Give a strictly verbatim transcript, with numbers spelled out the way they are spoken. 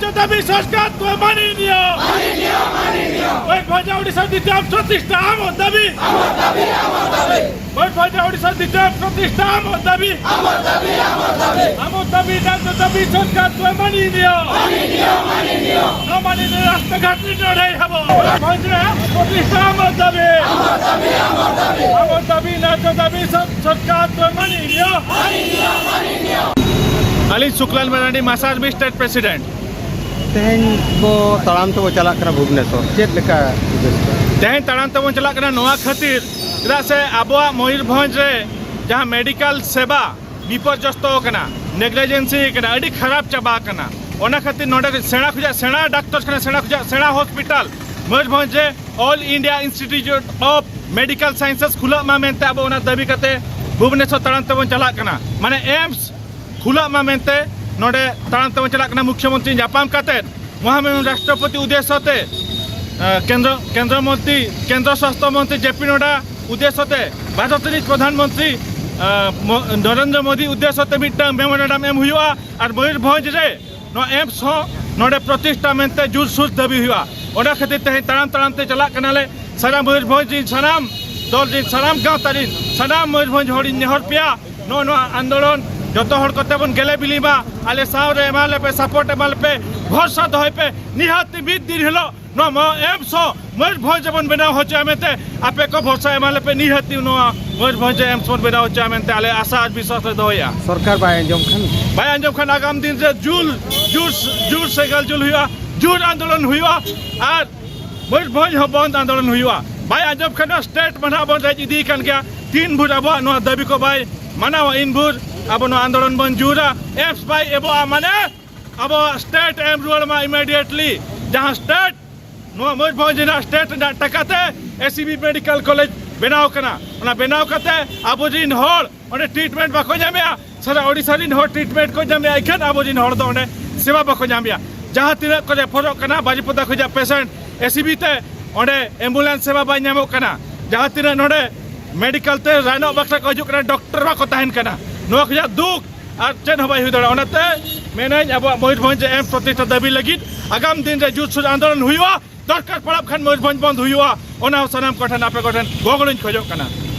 দাবি সরকার তো মানি নিও। মানি নিও, মানি নিও। ময়ূরভঞ্জ ওড়িশা দ্বিতীয় AIIMS প্রতিষ্ঠা আমার দাবি। আমার দাবি, আমার দাবি। ময়ূরভঞ্জ ওড়িশা দ্বিতীয় AIIMS প্রতিষ্ঠা আমার দাবি। আমার দাবি, আমার দাবি। আমার দাবি, ন্যায্য দাবি সরকার তো মানি নিও। মানি নিও, মানি নিও। ନ ମାନିଲେ ରାସ୍ତାଘାଟରେ ଲଢ଼େଇ ହେବ। ମୟୂରଭଞ୍ଜରେ AIIMS ପ୍ରତିଷ୍ଠା ଆମର ଦାବି। ଆମର ଦାବି, ଆମର ଦାବି। ଆମର ଦାବି, ନ୍ୟାୟର ଦାବି ସ-, ସରକାର ତ ମାନି ନିଅ। ମାନି ନିଅ, ମାନି ନିଅ। ᱟᱹᱞᱤᱧ ᱥᱩᱠᱞᱟᱞ ᱢᱟᱨᱟᱱᱰᱤ, ᱢᱟᱥᱟᱨᱢᱤ ᱥᱴᱮᱴ ᱯᱨᱮᱥᱤᱰᱮᱱᱴ᱾ ᱛᱮᱦᱮᱧ ᱵᱚ ᱛᱟᱲᱟᱢ ᱛᱮᱵᱚ ᱪᱟᱞᱟᱜ ᱠᱟᱱᱟ ᱵᱷᱩᱵᱽᱱᱮᱥᱚᱨ, ᱪᱮᱫ ᱞᱮᱠᱟ ᱩᱫᱽᱫᱮᱥᱥᱚ? ᱛᱮᱦᱮᱧ ᱛᱟᱲᱟᱢ ᱛᱮᱵᱚᱱ ᱪᱟᱞᱟᱜ ᱠᱟᱱᱟ ᱱᱚᱣᱟ ᱠᱷᱟᱹᱛᱤᱨ, ᱪᱮᱫᱟᱜ ᱥᱮ ᱟᱵᱚᱣᱟᱜ ᱢᱚᱭᱩᱨᱵᱷᱚᱸᱡᱽ ᱨᱮ ᱡᱟᱦᱟᱸ ᱢᱮᱰᱤᱠᱟᱞ ᱥᱮᱵᱟ ᱵᱤᱯᱚᱨᱡᱚᱥᱛᱚ ᱟᱠᱟᱱᱟ, ᱱᱮᱜᱽᱞᱤᱡᱮᱱᱥᱤ ᱟᱠᱟᱱᱟ, ᱟᱹᱰᱤ ᱠᱷᱟᱨᱟᱯ ᱪᱟᱵᱟ ᱟᱠᱟᱱᱟ᱾ ᱚᱱᱟ ᱠᱷᱟᱹᱛᱤᱨ ᱱᱚᱰᱮ ᱥᱮᱬᱟ ᱠᱷᱚᱱᱟᱜ ᱥᱮᱬᱟ ᱰᱟᱠᱛᱚᱨ ᱠᱷᱟᱱᱟ, ᱥᱮᱬᱟ ᱠᱷᱚᱱᱟᱜ ᱥᱮᱬᱟ ᱦᱚᱥᱯᱤᱴᱟᱞ ᱢᱚᱭᱩᱨᱵᱷᱚᱸᱡᱽ ᱨᱮ All India Institute of Medical Sciences ᱠᱷᱩᱞᱟᱹᱜ ᱢᱟ ᱢᱮᱱᱛᱮ ᱟᱵᱚ ᱚᱱᱟ ᱫᱟᱹᱵᱤ ᱠᱟᱛᱮ ᱵᱷᱩᱵᱽᱱᱮᱥᱚᱨ ᱛᱟᱲᱟᱢ ᱛᱮᱵᱚᱱ ᱪᱟᱞᱟᱜ ᱠᱟᱱᱟ᱾ ᱢᱟᱱᱮ AIIMS ᱠᱷᱩᱞᱟᱹᱜ ᱢᱟ ᱢᱮᱱᱛᱮ ᱱᱚᱰᱮ ᱛᱟᱲᱟᱢ ᱛᱮᱵᱚᱱ ᱪᱟᱞᱟᱜ ᱠᱟᱱᱟ᱾ ᱢᱩᱠᱷᱭᱚ ᱢᱚᱱᱛᱨᱤ ᱧᱟᱯᱟᱢ ᱠᱟᱛᱮ ᱢᱚᱦᱟᱢᱟᱱᱚᱱᱤᱭᱚ ᱨᱟᱥᱴᱨᱚᱯᱚᱛᱤ ᱩᱫᱽᱫᱮᱥᱥᱚ ᱛᱮ, ᱟᱸ, ᱠᱮᱱᱫᱨᱚ, ᱠᱮᱱᱫᱨᱚ ᱢᱚᱱᱛᱨᱤ, ᱠᱮᱱᱫᱨᱚ ᱥᱟᱥᱛᱷᱚ ᱢᱚᱱᱛᱨᱤ ᱡᱮ ᱯᱤ ᱱᱚᱰᱰᱟ ᱩᱫᱽᱫᱮᱥᱥᱚ ᱛᱮ, ᱵᱷᱟᱨᱚᱛ ᱨᱤᱱᱤᱡ ᱯᱨᱚᱫᱷᱟᱱ ᱢᱚᱱᱛᱨᱤ, ᱟᱸ, ᱢᱚ-, ᱱᱚᱨᱮᱱᱫᱨᱚ ᱢᱳᱫᱤ ᱩᱫᱽᱫᱮᱥᱥᱚ ᱛᱮ ᱢᱤᱫᱴᱟᱝ ᱢᱮᱢᱳᱨᱮᱱᱰᱟᱢ ᱮᱢ ᱦᱩᱭᱩᱜᱼᱟ᱾ ᱟᱨ ᱢᱚᱭᱩᱨᱵᱷᱚᱸᱡᱽ ᱨᱮ ᱱᱚᱣᱟ AIIMS ᱦᱚᱸ ᱱᱚᱰᱮ ᱯᱨᱚᱛᱤᱥᱴᱷᱟ ᱢᱮᱱᱛᱮ ᱡᱳᱨᱥᱳᱨ ᱫᱟᱹᱵᱤ ᱦᱩᱭᱩᱜᱼᱟ᱾ ᱚᱱᱟ ᱠᱷᱟᱹᱛᱤᱨ ᱛᱮᱦᱮᱧ ᱛᱟᱲᱟᱢ ᱛᱟᱲᱟᱢ ᱛᱮ ᱪᱟᱞᱟᱜ ᱠᱟᱱᱟᱞᱮ᱾ ᱥᱟᱱᱟᱢ ᱢᱚᱭᱩᱨᱵᱷᱚᱸᱡᱽ ᱨᱤᱱ, ᱥᱟᱱᱟᱢ ᱫᱚᱞ ᱨᱤᱱ, ᱥᱟᱱᱟᱢ ᱜᱟᱶᱛᱟ ᱨᱤᱱ, ᱥᱟᱱᱟᱢ ᱢᱚᱭᱩᱨᱵᱷᱚᱸᱡᱽ ᱦᱚᱲᱤᱧ ᱱᱮᱦᱚᱨ ᱯᱮᱭᱟ, ᱱᱚᱜᱼᱚ ᱱᱚᱣᱟ ᱟᱱᱫᱳᱞᱚᱱ ᱡᱚᱛᱚ ᱦᱚᱲ ᱠᱚᱛᱮ ᱵᱚᱱ ᱜᱮᱞᱮ ᱵᱤᱞᱤ ᱢᱟ᱾ ᱟᱞᱮ ᱥᱟᱶ ᱨᱮ ᱮᱢᱟ ᱞᱮᱯᱮ, ᱥᱟᱯᱳᱨᱴ ᱮᱢᱟ ᱞᱮᱯᱮ, ᱵᱷᱚᱨᱥᱟ ᱫᱚᱦᱚᱭ ᱯᱮ᱾ ᱱᱤᱦᱟᱹᱛ ᱢᱤᱫ ᱫᱤᱱ ᱦᱤᱞᱳᱜ ᱱᱚᱣᱟ ᱢᱚ-, AIIMS ᱦᱚᱸ ᱢᱚᱭᱩᱨᱵᱷᱚᱸᱡᱽ ᱨᱮᱵᱚᱱ ᱵᱮᱱᱟᱣ ᱦᱚᱪᱚᱭᱟ ᱢᱮᱱᱛᱮ ᱟᱯᱮ ᱠᱚ ᱵᱷᱚᱨᱥᱟ ᱮᱢᱟ ᱞᱮᱯᱮ᱾ ᱱᱤᱦᱟᱹᱛ ᱱᱚᱣᱟ ᱢᱚᱭᱩᱨᱵᱷᱚᱸᱡᱽ ᱨᱮ AIIMS ᱵᱚᱱ ᱵᱮᱱᱟᱣ ᱦᱚᱪᱚᱭᱟ ᱢᱮᱱᱛᱮ ᱟᱞᱮ ᱟᱥᱟ ᱟᱨ ᱵᱤᱥᱣᱟᱥ ᱞᱮ ᱫᱚᱦᱚᱭᱮᱫᱼᱟ᱾ ᱥᱚᱨᱠᱟᱨ ᱵᱟᱭ ᱟᱸᱡᱚᱢ ᱠᱷᱟᱱ? ᱵᱟᱭ ᱟᱸᱡᱚᱢ ᱠᱷᱟᱱ ᱟᱜᱟᱢ ᱫᱤᱱ ᱨᱮ ᱡᱳᱨ, ᱡᱳᱨ, ᱡᱳᱨ ᱥᱮᱸᱜᱮᱞ ᱡᱩᱞ ᱦᱩᱭᱩᱜᱼᱟ, ᱡᱳᱨ ᱟᱱᱫᱳᱞᱚᱱ ᱦᱩᱭᱩᱜᱼᱟ᱾ ᱟᱨ ᱢᱚᱭᱩᱨᱵᱷᱚᱸᱡᱽ ᱦᱚᱸ ᱵᱚᱱᱫ ᱟᱱᱫᱳᱞᱚᱱ ᱦᱩᱭᱩᱜᱼᱟ᱾ ᱵᱟᱭ ᱟᱸᱡᱚᱢ ᱠᱷᱟᱱ ᱱᱚᱣᱟ ᱥᱴᱮᱴ ᱢᱟ ᱱᱟᱦᱟᱜ ᱵᱚᱱ ᱨᱮᱡ ᱤᱫᱤᱭ ᱠᱟᱱ ᱜᱮᱭᱟ᱾ ᱛᱤᱱ ᱵᱷᱳᱨ ᱟᱵᱚᱣᱟᱜ ᱱᱚᱣᱟ ᱫᱟᱹᱵᱤ ᱠᱚ ᱵᱟᱭ ᱢᱟᱱᱟᱣᱟ, ᱤᱱ ᱵᱷᱳᱨ ᱟᱵᱚ ᱱᱚᱣᱟ ᱟᱱᱫᱳᱞᱚᱱ ᱵᱚᱱ ᱡᱳᱨᱟ᱾ AIIMS ᱵᱟᱭ ᱮᱢᱚᱜᱼᱟ ᱢᱟᱱᱮ ᱟᱵᱚᱣᱟᱜ ᱥᱴᱮᱴ ᱮᱢ ᱨᱩᱣᱟᱹᱲ ᱢᱟ ᱤᱢᱤᱰᱤᱭᱮᱴᱞᱤ᱾ ᱡᱟᱦᱟᱸ ᱥᱴᱮᱴ, ᱱᱚᱣᱟ ᱢᱚᱭᱩᱨᱵᱷᱚᱸᱡᱽ ᱨᱮᱱᱟᱜ ᱥᱴᱮᱴ ᱨᱮᱱᱟᱜ ᱴᱟᱠᱟ ᱛᱮ SCB ᱢᱮᱰᱤᱠᱮᱞ ᱠᱚᱞᱮᱡᱽ ᱵᱮᱱᱟᱣ ᱠᱟᱱᱟ᱾ ᱚᱱᱟ ᱵᱮᱱᱟᱣ ᱠᱟᱛᱮ ᱟᱵᱚ ᱨᱤᱱ ᱦᱚᱲ ᱚᱸᱰᱮ ᱴᱨᱤᱴᱢᱮᱱᱴ ᱵᱟᱠᱚ ᱧᱟᱢᱮᱜᱼᱟ᱾ ᱥᱟᱨᱟ ᱳᱰᱤᱥᱟ ᱨᱤᱱ ᱦᱚᱲ ᱴᱨᱤᱴᱢᱮᱱᱴ ᱠᱚ ᱧᱟᱢᱮᱜᱼᱟ, ᱮᱱᱠᱷᱟᱱ ᱟᱵᱚ ᱨᱤᱱ ᱦᱚᱲ ᱫᱚ ᱚᱸᱰᱮ ᱥᱮᱵᱟ ᱵᱟᱠᱚ ᱧᱟᱢᱮᱜᱼᱟ᱾ ᱡᱟᱦᱟᱸ ᱛᱤᱱᱟᱹᱜ ᱠᱚ ᱨᱮᱯᱷᱟᱨᱚᱜ ᱠᱟᱱᱟ ᱵᱟᱡᱤᱯᱚᱫᱟ ᱠᱷᱚᱱᱟᱜ ᱯᱮᱥᱮᱱᱴ SCB ᱛᱮ, ᱚᱸᱰᱮ ᱮᱢᱵᱩᱞᱮᱱᱥ ᱥᱮᱵᱟ ᱵᱟᱭ ᱧᱟᱢᱚᱜ ᱠᱟᱱᱟ᱾ ᱡᱟᱦᱟᱸ ᱛᱤᱱᱟᱹᱜ ᱱᱚᱰᱮ ᱢᱮᱰᱤᱠᱮᱞ ᱛᱮ ᱨᱟᱱᱚᱜ ᱵᱟᱠᱷᱨᱟ ᱠᱚ ᱦᱤᱡᱩᱜ ᱠᱟᱱᱟ, ᱰᱚᱠᱴᱚᱨ ᱵᱟᱠᱚ ᱛᱟᱦᱮᱱ ᱠᱟᱱᱟ᱾ ᱱᱚᱣᱟ ᱠᱷᱚᱱᱟᱜ ᱫᱩᱠ ᱟᱨ ᱪᱮᱫ ᱦᱚᱸ ᱵᱟᱭ ᱦᱩᱭ ᱫᱟᱲᱮᱭᱟᱜᱼᱟ᱾ ᱚᱱᱟᱛᱮ ᱢᱮᱱᱟᱹᱧ, ᱟᱵᱚᱣᱟᱜ ᱢᱚᱭᱩᱨᱵᱷᱚᱸᱡᱽ ᱨᱮ ᱮᱢᱥ ᱯᱨᱚᱛᱤᱥᱴᱷᱟ ᱫᱟᱹᱵᱤ ᱞᱟᱹᱜᱤᱫ ᱟᱜᱟᱢ ᱫᱤᱱ ᱨᱮ ᱡᱩᱛ ᱥᱩᱡ ᱟᱱᱫᱳᱞᱚᱱ ᱦᱩᱭᱩᱜᱼᱟ᱾ ᱫᱚᱨᱠᱟᱨ ᱯᱟᱲᱟᱜ ᱠᱷᱟᱱ ᱢᱚᱭᱩᱨᱵᱷᱚᱸᱡᱽ ᱵᱚᱱᱫᱷ ᱦᱩᱭᱩᱜᱼᱟ᱾ ᱚᱱᱟ ᱦᱚᱸ ᱥᱟᱱᱟᱢ ᱠᱚᱴᱷᱮᱱ, ᱟᱯᱮ ᱠᱚᱴᱷᱮᱱ ᱜᱚᱲᱚᱧ ᱠᱷᱚᱡᱚᱜ ᱠᱟᱱᱟ᱾